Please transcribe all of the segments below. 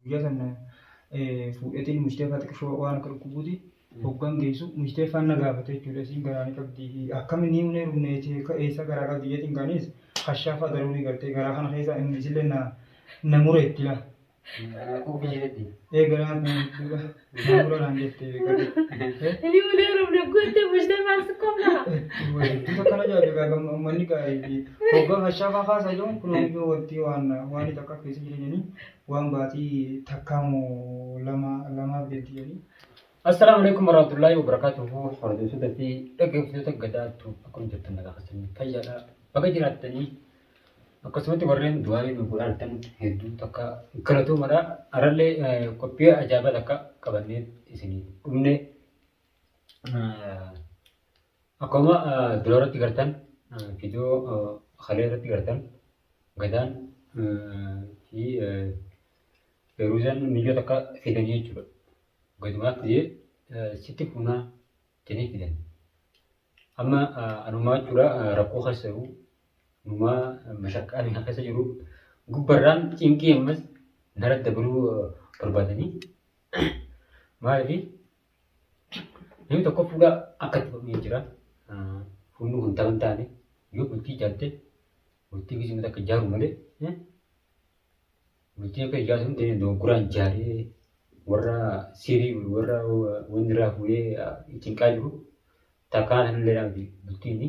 Guyyaa sana fuudheetiin Musteefaa xiqqishoo waan akka dhukkubuuti hoggan geessu Musteefaan na gaafate jechuudha. Isiin garaa ni qabdi akkami ni hin heerumne eessa garaa qabdi jeetiin kaanis hashaafaa daruurii gartee garaa kana keessa inni isillee na na mureetti laa. Quufi jedhetti. Ee garaan kun jechuudha. Na mura naan jette beekadhu. Inni hin heerumne gootee Musteefaan si qofla. Hedduu akkana jaalle uummanni hoggaa hashaafaa kaasaa jiruun kun iyyuu wanti waan waan takka keessa jireenyanii waan baatii takkaa moo lama lamaaf deemti jedhanii. Assalaamu alaikum warahmatullahi wabarakatuhu. Hordoftoota fi dhaggeeffattoota gadaattu akkam jirtan nagaa keessanii fayyaadha. Baga jiraattanii akkasumatti warreen du'aa nu godhaa jirtan hedduu takka galatoomadha. Har'allee qophii ajaa'ibaa takka qabannee isinii dhufne. Akkuma dura irratti gartan viidiyoo kalee irratti gartan gadaan fi Feeruzaan miyyoo takka fidanii jechuudha. Gadumaa fidee sitti fuunaa jedhanii fidan. Amma anumaa jechuudha rakkoo keessa jiru numaa mashaqqaa meeqa keessa jiru gubbarraan cinqii ammas nara dabaluu barbaadanii maaliif Namni tokko fuudha akka itti godhu jira. Fuunni kun tapha hin taane yoo bultii ijaarte bultii gisuma takka ijaaru malee bultii akka ijaarsu hin ta'in dogoggoraan ijaaree warra siirii warra wanni irraa fuudhee cinqaa jiru takkaan sanillee miti bultiin.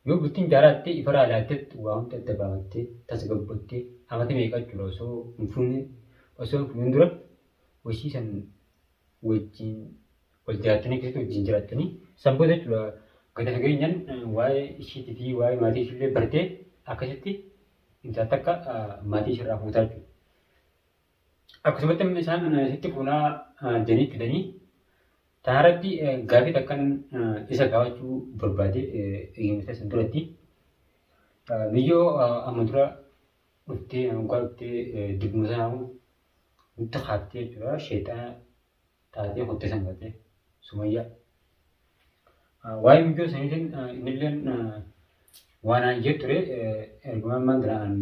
Yoo bultiin ijaaraatte ifaraa ilaaltee waa hunda adda baafattee tasgabbottee amata meeqa jechuudha osoo hin fuune osoo hin fuunin dura hojii san wajjin wal jiraattanii keessatti wajjin jiraattanii san booda jechuudha gadi fageenyaan waa'ee ishiitii fi waa'ee maatii ishiillee bartee akkasitti intala takka maatii ishiirraa fuutaa jechuudha. Akkasumatti amma isaan sitti fuunaa jedhanii fidanii tanarratti gaafii takkan isa gaafachuu barbaade eeyyamsa san duratti miyyoo amma dura dhuftee waggaa dhuftee dibbuma sanaa nutti kaaftee jechuudha. Sheexana taatee kottee san galtee Sumayyaa. Waa'ee miyyoo saniitiin innilleen waan aan jee ture erguma ammaan tana an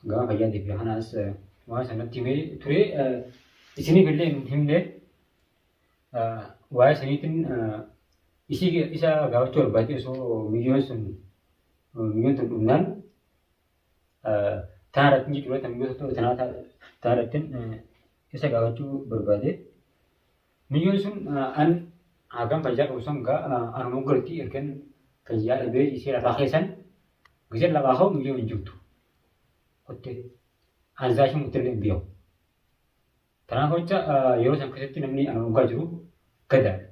gama fayyaatii fi kanaas waan sanatti himee ture isiniif illee hin himne waa'ee saniitiin isii isa gaafachuu barbaadee osoo miyyoon sun miyyoon tun dhumnaan Tana irratti jechuudha tan gosa tanaa tana irratti isa gaafachuu barbaade. Miyyoon sun an hagam fayyaa qabu san gaa anuma galti ergan fayyaa dhabee ishee lafaa keessan giseen lafaa ka'u miyyoon hin jirtu. Kottee anzaa ishee murteellee hin beeku. Kanaaf jecha yeroo san keessatti namni ana dhugaa jiru gadaadha.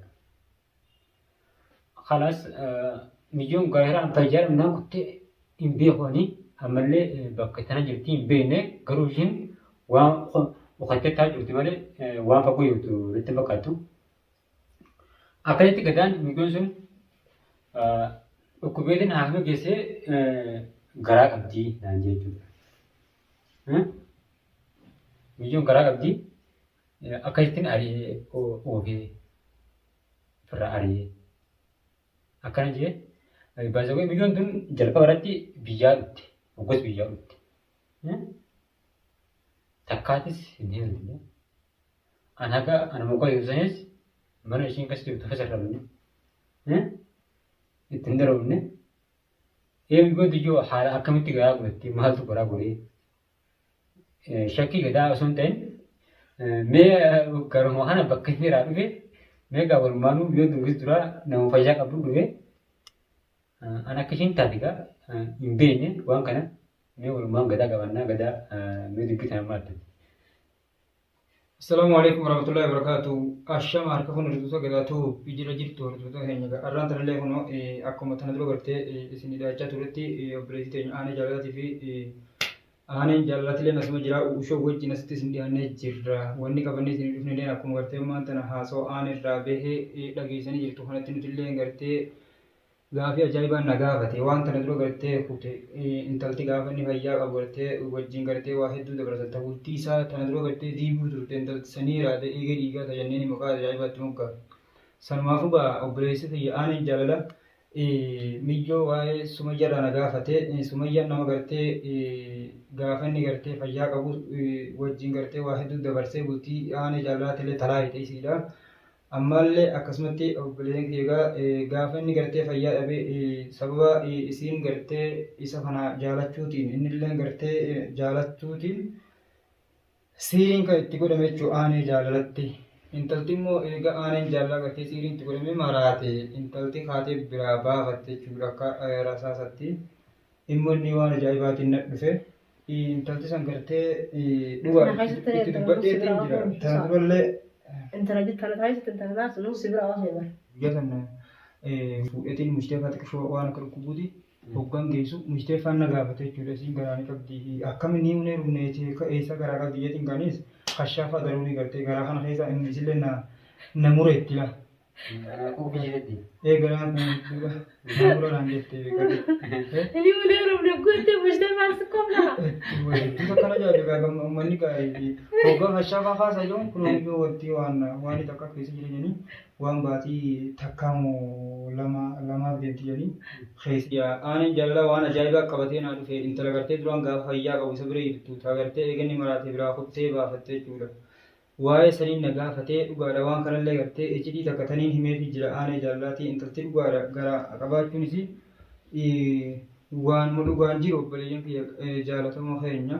Kalaas miyyoon gaa'eraa fayyaa dhabnaan kuttee hin beeku ani ammallee bakka tana jirti hin beekne garuu ishiin waan ukattee taa jirti malee waan fagoo jirtu natti hin fakkaattu. Akkasitti gadaan miyyoon sun dhukkubeetiin haakima geessee garaa qabdi naan jechuudha. Miyyoon garaa qabdi. Akkasittiin ari'ee oofee ofirraa ari'ee akkana jee baay'ee miyyoon tun jalqaba irratti biyyaa dhufte. Hoggas biyyaa dhufte. Takkaatis hin heerumne. An haga ana moggaa jirtu sanis mana ishiin keessa jirtu keessa irra ittiin darabne. Ee miyyoon tiyyoo haala akkamitti garaa godhattee maaltu garaa godhee shakkii gadaa osoo hin ta'in mee garuma kana bakka inni irraa dhufe mee gaa walumaanuu yoo dungis duraa nama fayyaa qabdu dhufe an akka ishiin taate gaa hin beekne waan kana mee walumaan gadaa qabannaa gadaa mee dubbii tana maal taate. Assalaamu alaikum warahmatullahi wabarakatuh. Ashama harka kun hordoftoota gadaa tuubi jira jirtu hordoftoota keenya egaa arraan tanallee kunoo akkuma tana dura gartee isin dhiyaachaa turetti obboleettii teenya aanee jaalalaatii fi aaneen jaalalaatillee asuma jira ushoo wajjin asitti isin dhiyaannee jirra. Wanni qabannee isin dhufnellee akkuma gartee ammaan tana haasoo aanee irraa bahee dhageessanii jirtu kanatti nutillee gartee Gaafii ajaa'ibaa na gaafate. Waan tana dura gartee kute intalti gaafa inni fayyaa qabu gartee wajjin gartee waa hedduu dabarsan ta bultii isaa tana dura gartee diiguu turte intalti sanii raate dhiiga dhiigaa ta jenneeni maqaa ajaa'ibaa itti moggaafne. Sanumaafuu gaa obboleessi kiyya aaneen jaalala Miyyoo waa'ee Sumayyaarraa na gaafate. Sumayyaan nama gartee gaafa inni gartee fayyaa qabu wajjin gartee waa hedduu dabarsee bultii aanee jaalalaatiillee talaa hiite isiidha. Ammallee akkasumatti obboleeyyan kiyya egaa gaafa inni gartee fayyaa dhabe sababa isiin gartee isa kana jaalachuutiin innilleen gartee jaalachuutiin siiriin kan itti godhame jechuu aanee jaalalatti. Intalti immoo eega aaneen jaalalaa gartee siiriin itti godhame maraate intalti kaatee biraa baafatte jechuudha akka rasaasatti. Immoo inni waan ajaa'ibaatiin na dhufe. Intalti san gartee dhugaa Kana keessatti itti intala dubbadheetiin nuuf si jira. biraa Tana durallee Intala tana taasiste intala taasisu nuuf si bira oofee bara. guyyaa sana fuudheetiin mushteefaa xiqqishoo waan akka dhukkubuuti hoggan geessu mushteefaan na gaafate jechuudha. Isiin garaa ni qabdi. Akkami ni humnee dhumne eessa garaa qabdi jeetiin kaanis kashaafaa daruurii gartee garaa kana keessa inni isillee na mureetti laa. Quufi jedhetti. Ee garaan kun jechuudha. Na mura naan jette beekadhu. Inni ulee rumne guuttee bultee maal si koomna? Hedduu akkana jaalladha uummanni gaarii hoggaa kashaafaa kaasa jiruun kun iyyuu wanti waan waan takka keessa jiranii waan baatii takkaamoo lama lamaaf deemti jedhanii keessa. Aaneen jaalala waan ajaa'ibaa qabatee naa dhufe intala gartee duraan gaafa fayyaa qabu isa bira jirtu taa gartee eeganni maraate biraa kuttee baafatte jechuudha. Waa'ee saniin na gaafatee dhugaadha waan kanallee gartee iccitii takka taniin himeefi jira aanee jaalalaatii intalti dhugaadha gara qabaachuunis waanuma dhugaan jiru obboleeyyan kiyya jaalatamoo keenya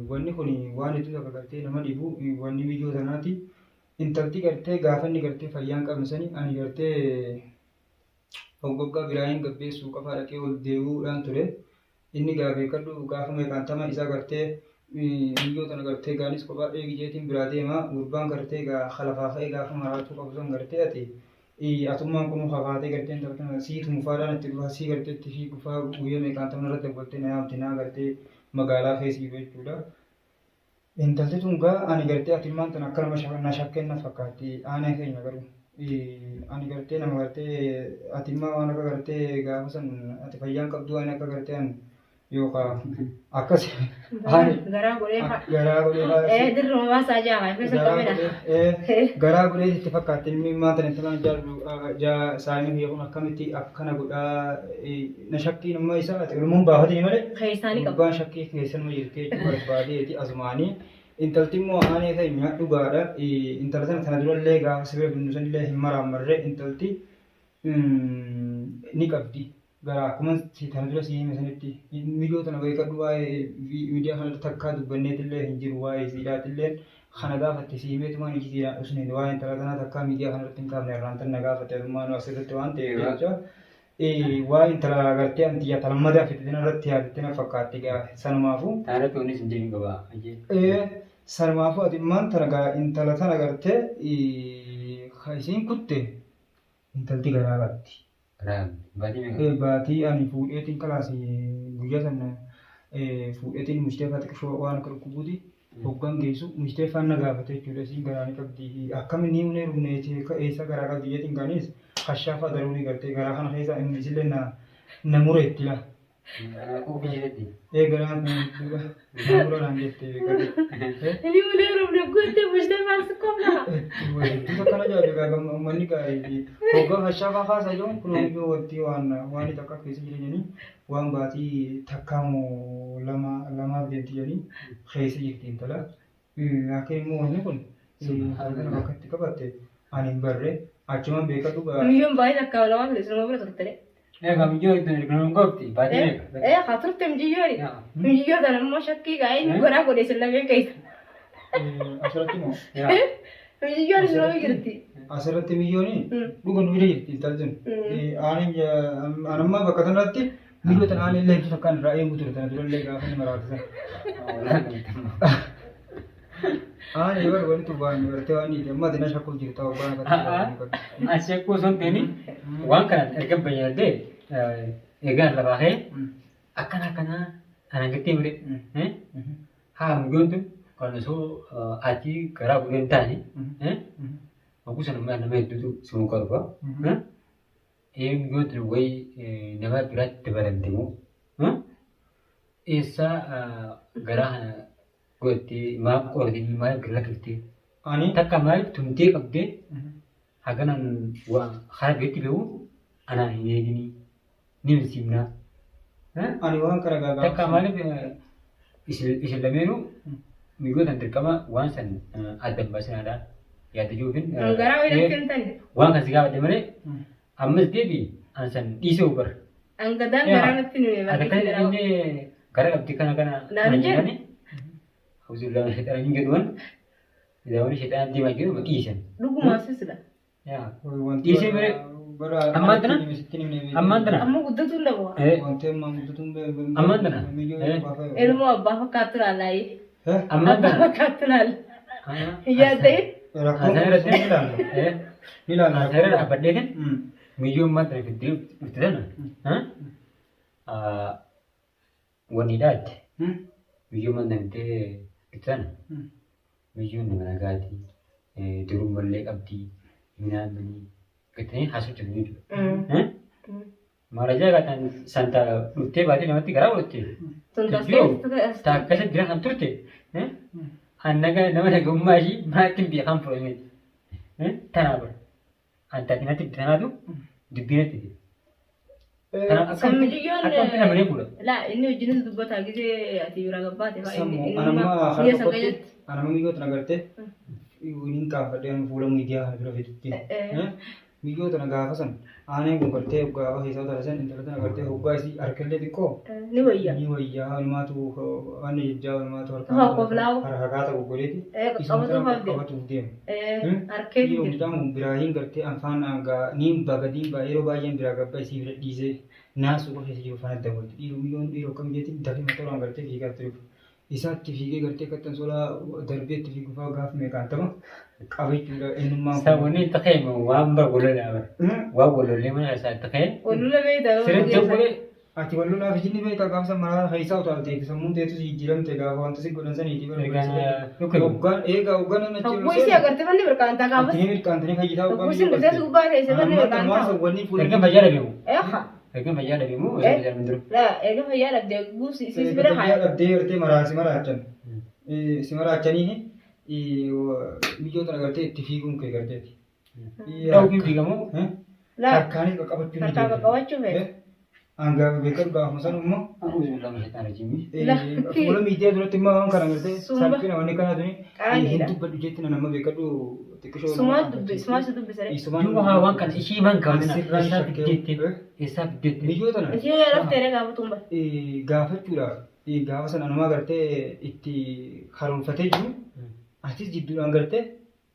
wanni kun waan hedduu takka gartee nama dhibu wanni miyyoo tanaati intalti gartee gaafa inni gartee fayyaan qabne sani ani gartee hoggoggaa biraayin gabbeessuu qofaa dhaqee ol deebi'uudhaan ture. Inni gaa beekadhu gaafa meeqaantama isaa gartee miyyoo tana gartee gaanis kophaa eegi jeetiin biraa deema. Gurbaan gartee gaa kalafaa ka'ee gaafa maraatuu qabu san gartee ati atummaan kunuu kafaatee gartee intala tana sii tumufaadhaan itti dhufaa sii gartee itti fiigufaa guyyaa meeqaantama irratti dawwaltee na yaamti naa gartee magaalaa keessa jiru jechuudha. Intalti tun gaa ani gartee atimmaan tana akka nama na shakkeen na fakkaatti aanee keenya garuu. Ani gartee nama gartee atimmaa waan akka gartee gaafa san ati fayyaan qabdu waan akka gartee an yookaan akkas ani Garaa godhee fa'a. garaa godhee fa'a Ee dirruma baasaa jaama keessa garaa qabina. godhee garaa godhee itti fakkaatti inni maanta intalaan jaallu saayinii kiyya kun akkamitti akkana godhaa na shakkiin amma isa ati olumaan baafatanii malee Keessaanii qabu. gurbaan shakkii keessanuma jirtee jechuu barbaadeeti asumaanii intalti immoo aanee keenya dhugaadha intala sana tana durallee gaafa sibira binnu sanillee hin maraammarree intalti ni qabdi gara akkuma tana dura si hime sanitti miidiyoo tana beekadhu waa'ee miidiyaa kanarra takkaa dubbanneetillee hin jiru waa'ee isiidhaatillee kana gaafatte si himeetumaan ijitiidhaan dhusne waa'ee intala tanaa takkaa miidiyaa kanarratti hin kaafne irraan tan na gaafatte asumaan asirratti waan ta'eef jecha waa'ee intala gartee antiyyaa talammadaa fidde irratti yaadatte na fakkaatti gaa sanumaafuu. Taanatti wanni sin jedhin qaba. Sanumaafuu ati immaan tana gaa intala tana gartee isiin kutte intalti garaa qabdi. Baatii meeqa? Baatii ani fuudheetiin kalaas guyyaa sana fuudheetiin mushteefaa xiqqishoo waan akka dhukkubuuti hoggan geessu mushteefaan na gaafate jechuudha. Isiin garaa ni qabdi. Akkami ni humnee dhumne eessa garaa qabdi jeetiin kaanis kashaafaa daruurii gartee garaa kana keessa inni isillee na mureetti laa. Quufi jedhetti. Ee garaan kun jechuudha. Na mura naan jette beekadhu. Inni ulee rumne guuttee bultee maal si koomna? Hedduu akkana jaalladha uummanni gaarii hoggaa kashaafaa kaasa jiruun kun iyyuu wanti waan waan takka keessa jiranii waan baatii takkaamoo lama lamaaf deemti jedhanii keessa jirti intala. Laakiin immoo wanni kun intala bakka itti qabatte ani hin barre achumaan beekadhu gaa. Miyyoon baay'ee takkaa lamaa fi isinuma bira turte. Egaa miyyoo itti ergamuun qofti baatii meeqa? Ee haa turte mijiyyooni. Mijiyyoo tana immoo shakkii gaa inni goraa godhe isin lameen keessa. Asirratti moo? Mijiyyoon isinuma jirti. Asirratti miyyooni dhuga nu bira jirti intalli sun. Ani amma bakka kanatti miyyoo tana ani illee hedduu takkaan irraa eegu ture tana durallee gaafa inni maraate sana. Ani bar wani tu waan gartee waan dhiite amma ati na shakkuu jirta waan akkatti. As shakkuu osoo hin ta'in waan kana erga bayyadee egaa lafaa ka'ee akkana akkana anaan gattee mire haa miyyoon tun kan osoo ati garaa godhee hin taane oguu sana nama hedduutu si muka dhufa. Miyyoon tun wayii nama biraatti dabalamte moo eessaa garaa kana godhattee maaf qoratee maaf gara lakkifte Ani takka maaliif tumtee qabdee haganan waa karaa biratti beeku Anaa hin eeginii ni misiimnaa. Ani waan kana Takka gaafsan. maaliif isin lameenuu miidhota dirqama waan san adda hin baasinaadha. Yaada jiruufin Garaa wayii natti hin tane. waan kan si gaafadhe malee ammas deebi an san dhiisee ubar. Angadaan garaa natti hin hime. Ati kan inni gara qabdi kana kana Naan jedhu. Hawzullaa sheexaan hin jedhuun daawwan sheexaan deemaa jiru dhiisan. Dhugumaa sisila. Wanti Dhiisee malee bara ammaan tana? Ammaan tana? Amma guddatuun dhabu. Wanti ammaan guddatuun Ammaan tana? Ilmoo abbaa fakkaattu laalaayee. Ammaan Abbaa tana? fakkaattu laala. Yaadda'e. Rakkoon ni ilaalla. Ni ilaalla. Asirra dhaabbadheetin miyyoo ammaa tana fiddee dhufte tana. Wanni dhaatte miyyoo ammaa tana fiddee dhufte tana miyyoon nama nagaati durummallee qabdi minaamini gattanii haasoftu jechuudha. Maarajaa gaataan santa dhuftee baatee namatti garaa godhatte. Tun Yoo tasgee. taakkasa jira kan turte annaga nama nagummaa ishii maatti beekan fudhameeti. Tanaa bara. Anta natti tanaatu dubbii natti. Tanaaf San miyyooon. akka nama ne fuudha. Laa inni wajjinis dubbataa gisee ati biraa gabbaate fa'aa inni Sammuu inni anamma biyya karaa san tokkotti keessatti. anamma miyyoo tana gartee waliin qaafadhee ani fuula miidiyaa kana bira fidutti. Miyyoo tana gaafa san aaneen kun gartee gaafa keessaa tana san intala tana gartee hoggaa isii harkallee xiqqoo Ni wayya. ni wayyaa walumaatu waan jajjaa walumaatu Haa, koflaa'u. harka harkaata goggoleeti. Qaqqabatuuf hafde. Qabatuuf deema. Harkee Dhiiroo fide. mucaan kun Biraahiin gartee afaan hangaa niin bagadiin baa yeroo baay'een biraa gabbaa isii bira dhiisee naasuu qofa keessa jiru faana dabalti. Dhiiroo miyyoon dhiiroo akkam jeetiin dafee motoraan gartee fiigaa ture. Isaatti fiigee gartee kattan solaa darbee itti fiigu fa'aa gaaf meeqaan tama qaba jechuudha eenyummaan kun. Sabonni itti ka'e waan bara gololaa bara. Waan golollee mana isaa itti ka'e. Wallola beektaa. Sirriitti godhe Ati wallolaaf ijinni beektaa gaafsa maraa keessaa utaalteeti sammuun teetus jijjiiramte gaafa wanta si godhan saniiti Ergaan Hoggaan eegaa hoggaan nama Hogguu isii agartee manni mirqaantaa gaafas. Antini mirqaantanii fayyisaa hoggaan Hogguu isin dhufee gubbaa teessee manni mirqaantaa. Wanni fuula Erga fayyaa dhabeemu. Eeha. Erga fayyaa dhabeemu osoo fayyaa dura. Laa erga fayyaa dhabdee hogguu siis bira Fayyaa haa. dhabdee gartee maraa si maraachan. Si maraachanii mijoota gartee itti fiiguun kee garteeti. Dhawuun fiigamu. Laa Harkaanis qaqqabachuu ni harkaa qaqqabachuu feete. Hangaa beekatu gaafuma san immoo Auzubillah min rajiim. fuula miidiyaa duratti immoo waan kana gartee Sumba. salphina wanni kana tuni Qaaniidha. hin dubbadhu jetti nama beekadhu xiqqishoo. Sumaa dubbi sumaa si dubbisare. Duuba haa waan kana ishii maan gaafina. Asirraan Eessaaf shakkee. fiddeette? Eessaaf fiddeette? Mijoota na Ishee laftee gaafatuun bara. gaafachuudhaaf gaafa sana anumaa gartee itti karoorfatee jiru atis jidduudhaan gartee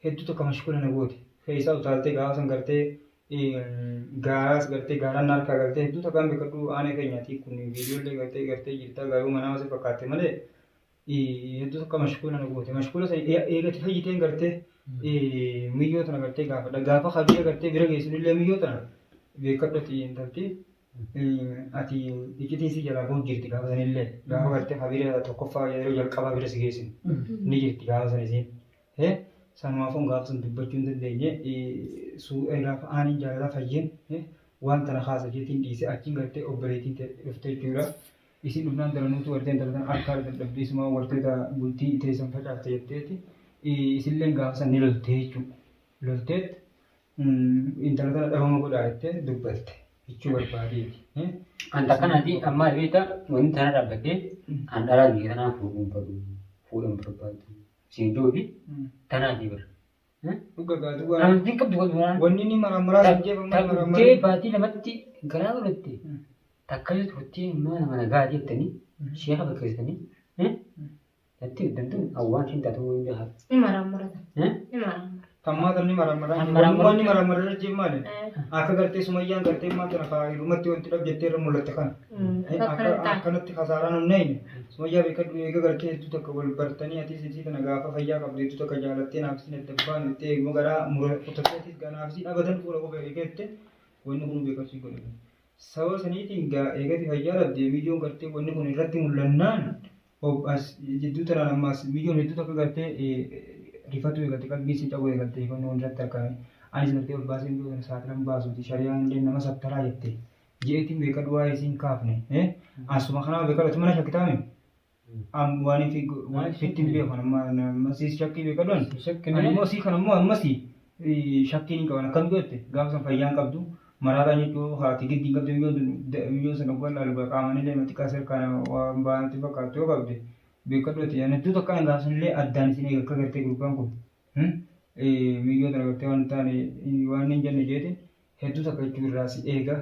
hedduu tokko mashkula na goote. Keessaa utaaltee gaafa san gartee gaaraas gartee gaaraan harkaa gartee hedduu takkaan beekadhu aanee keenyaati kun viidiyoollee gartee gartee jirta garuu manaa si fakkaatte malee hedduu tokko mashkula na goote. Mashkula sana eegatti fayyiteen gartee miyyoo tana gartee gaafadha. Gaafa kabiira gartee bira geessunillee miyyoo tana beekadhu ati intalti ati iccitiin si jalaa bahu jirti gaafa sanillee gaafa gartee kabiira tokkoffaa yeroo jalqabaa bira si geessinu ni jirti gaafa san isiin. Sanumaafuu gaafa san dubbachuu hin dandeenye gaafa aaniin jaalalaa fayyeen waan tana kaasa jeetiin dhiise achiin gartee obboleettiin dhufte jechuudha. Isin dhufnaan dalanuutu gartee intala tana harkaa dadhabdee isumaa gartee bultii teessan facaafte jetteeti. Isilleen gaafa san ni loltee jechuudha. Lolteet intala tana dhabama godhaa jettee dubbatte jechuu barbaadeeti. Anta akkanaati amma beektaa wanti tana dhaabbattee an dhalaa biyya tanaa fuudhuun fadhu fuudhan barbaadu. Siin duubi tanaati bara. Dhuga gaatu waan Amantiin qabdu qabdu waan. wanni inni marammaraa sun jeefamu Takkee marammaraa. baatii lamatti garaa godhatte takka yoo turtee immoo nama nagaa jettanii sheeka bakkeessanii natti dantuun awwaan hin taatu hin beekaa. Ni maraammarata. Ni maraammarata. Tammaa tanni marammaraa. Kan marammaraa- Wanni marammaraa irra jeef maali? Akka gartee sumayyaan gartee maal tana faayidumatti wanti dhab jettee irra mul'atte kana. Akka kanatti ta'a. Akkanatti kasaaraan hin neenye. Sumayyaa beekadhu eega gartee hedduu takka wal bartanii atis isii tana gaafa fayyaa qabdu hedduu takka jaalattee naaf isin adda baanu jettee eeguma garaa mura kutatteetis ganaaf isin abadan fuula qofa eegatte wanni kun beekamsi godhame. Sababa saniitiin gaa eegati fayyaa dhabdee biyyoon gartee wanni kun irratti mul'annaan as jidduu tanaan ammaas biyyoon hedduu takka gartee rifatu eegalte qalbii isin cabuu eegalte wanni kun irratti argame. Anis gartee ol baasee biyyoo kana saaxilan baasuuti shari'aan illee nama sattaraa jette. Jeetiin beekadhu waa'ee isiin kaafne. Asuma kanaa beekadhu ati mana shakkitaame. Waan fi waan fittiin beekan amma ammasii shakkii beekadhu ani. Ani immoo sii kana immoo ammasii shakkii hin qaban akkam goote gaafa san fayyaan qabdu. Maraataan jechuun haati giddi hin qabde miyyoo sana gubbaa laalu qaamanillee matiqaa sirkaan waan baanatti fakkaattu yoo qabde beekadhu ati. Ani hedduu takka gaafanillee addaan isin eega akka gartee gurbaan kun miyyoo tana gartee waan hin taane waan hin jenne jeetiin hedduu takka jechuu irraa si eega.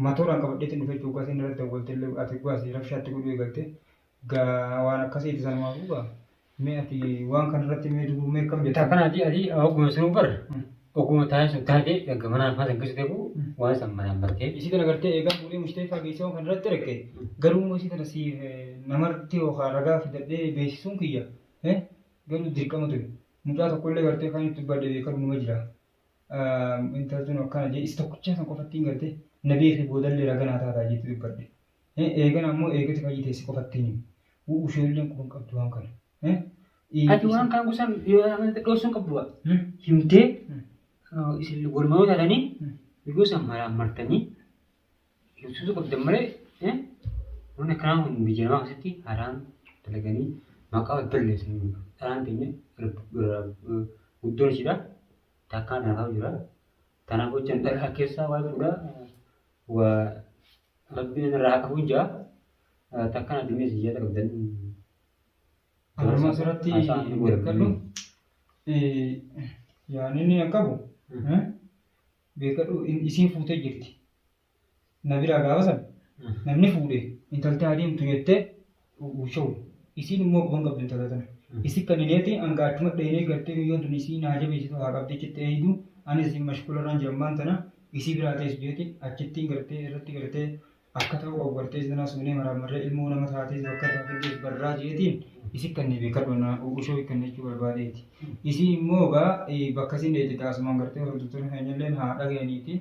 Matooraan qabadheetiin dhufe jechuu gaasiin irratti dawwaltellee ati gaasii rabshaatti godhuu eegalte gaa waan akkasiiti sanumaafuu gaa mee ati waan kanarratti mee dubuu mee akkam jetta? Takkanaa ati oguma sunuu bar oguma taa'ee sun taatee dhagga manaan afaan san keessa ta'u waan san manaan bartee. Isii tana gartee eegaa fuudhee mushtee geessee waan kanarratti erge garuu immoo isii tana siif namarratti yookaan ragaa fidadhee beeksisuun kiyya garuu dirqama ture. Mucaa tokkollee gartee kan itti dubbadhe beekamu numa jira. Intalli sun akkana jee isa tokkicha san qofatti hin gartee na beekee boodallee ragaa naa taataa jeetti dubbadhe. Eegana ammoo eegatti fayyitee si qofatti hin himu. Usheelleen quban qabdu waan kana. Ati waan kana gosaan dhoofsuun qabdu himtee isin walumaa yoo taatanii yoo san maraan martanii himsiisuu qabdan malee wanni akkanaa kun biyya namaa keessatti haraan dalaganii maqaa balleessanii dharaan teenya guddoon ishiidha. Takkaan naaf jira. Tanaaf hojjan dhalaa keessaa waa fuudhaa waa rabbiin irraa haa qabu jaa takkaan addunyaa isin yaada qabdan. Anuma asirratti beekadhu yaani inni qabu beekadhu isiin fuutee jirti. Na biraa gaafa sana namni fuudhe intalti adeemtu jettee ushoo isiin immoo quban qabdu intala tana. Isi kan ineeti hanga achuma dheenee gartee biyyoon tun isii naa jabeessitu haa qabdee jettee eeydu anis isin mashkularraan jiran tana isii biraa teessu jeeti achittiin gartee irratti gartee akka ta'u qabu gartee isinaa suunee maraamarree ilmoo nama taatee bakka irraa fiddees barraa jeetiin isi kan beekadhu na ushoo kan jechuu barbaadeeti. Isii immoo gaa bakka isin dheete taasumaan gartee hordoftoonni keenyallee haa dhaga'aniiti.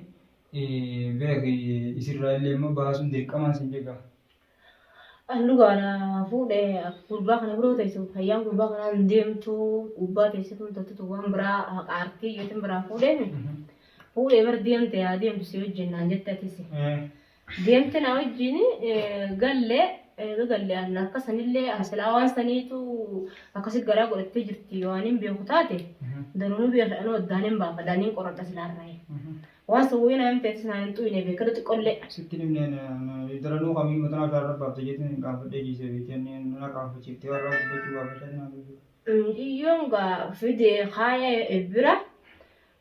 Beek isirraa illee immoo baasuun dirqamaan sin jegaa. Dhugaadha fuudhee gurbaa kana biroo teessu fayyaan gurbaa kanaa hin deemtu gubbaa teessitu toltutu waan biraa haqaartii yookiin biraa fuudhee fuudhee bar deemte yaa deemtu si wajjin naan jette atis. Deemte na wajjin gallee galle anna akka sanillee asilaa waan saniitu akkasi garaa godhattee jirti waan hin beeku taate daruunuu beeku anuu addaan hin baafadha niin qoradha silaarraa. Waan sun wayii naan teessis naan hin xuyine beekadu xiqqollee. Sitti himneen daranuu kamii mataa isaa irra baafte jeetiin hin qaanfadhee dhiisee beekteen na qaanfachiiftee warra dubbachuu gaafachaa naa dubbatu. Iyyoon gaa fide kaaya bira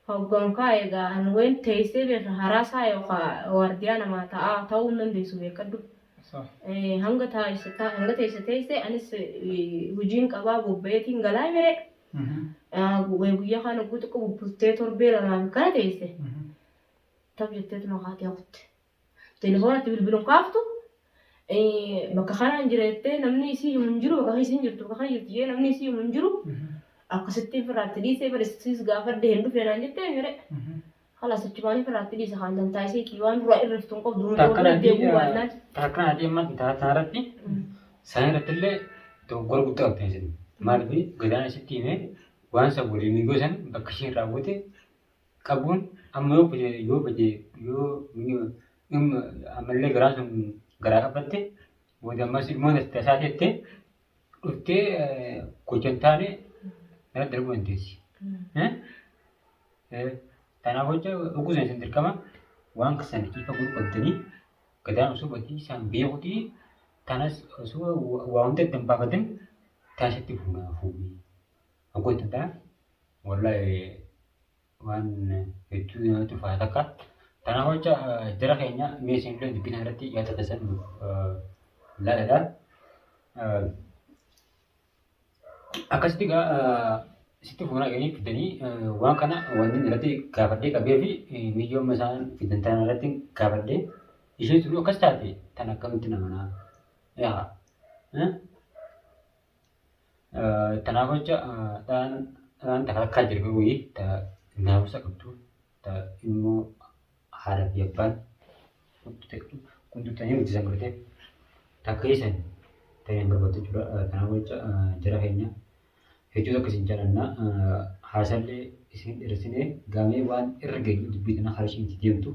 hoggan kaaya gaa an wayin teessee beeka haraasaa yookaan waardiyaa namaa ta'aa ta'uu hin dandeessu beekadhu. Hanga hanga teesse teesse anis hojiin qabaa bobba'eetiin galaa mire. Guyyaa kana guutuu xiqqoo bubbultee torbee lamaa kana teesse. Tab jetteetuma kaatee kutte. Telefoonatti bilbiluun kaaftu bakka kanaan jira jettee namni isii himu hin jiru bakka isiin jirtu bakka kana jirti jee namni isii himu hin jiru. Akkasitti firraatti dhiisee barsiis gaafadhe hin dhufne naan jettee mire. Halas achumaan firraatti dhiise kan dantaa isii waan dura irriftu hin qabdu. Takkaan adii amma irratti isaan irratti illee dogoggora guddaa qabdan isin. Maaliif gadaan isitti himee waan san waliin migoo san bakka isheen raawwate qabuun amma yoo fide yoo fide yoo ammallee garaan sun garaa qabatte booda ammas ilmoon tasaa jettee dhuftee gocha hin taane irratti darbuu dandeessi. Kanaaf jecha oguu isin dirqama waan san ifa godhuu qabdanii gadaan osoo badii isaan beekutii tanas osoo waa hunda itti hin baafatin taasitti fuunaa fuudhii. Oguu itti ta'a wallaahi waan hedduu namatti ulfaata takka. Kanaaf jecha jara keenya mee isin illee dubbii kana irratti yaada keessan nuuf laadhaa. Akkasitti egaa sitti fuunaa jedhanii fidanii waan kana wanni irratti gaafadhee qabee fi miyyoo amma isaan fidan tana irratti gaafadhee isheen sun akkas taate tan akkamitti nama naa yaa tanaaf jecha dhaan takka takkaa jira wayii ta naamusa qabdu ta immoo haadha fi abbaan guddutanii guddisan godhatee takka isan ta'ee hin barbaadu jechuudha. Kanaaf jecha jara keenya hedduu tokko isin jaallanna. Haasallee isin dheeressinee gaamee waan irra geenyu dubbii tana karaa isheen itti deemtu.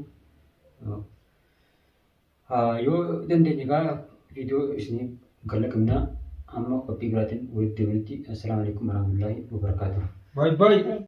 Yoo dandeenye egaa viidiyoo isinii kalaqna amma qophii biraatiin walitti deebinutti. Assalaamu alaikum warahmatullaahi wabarakaatuh. Baay baay.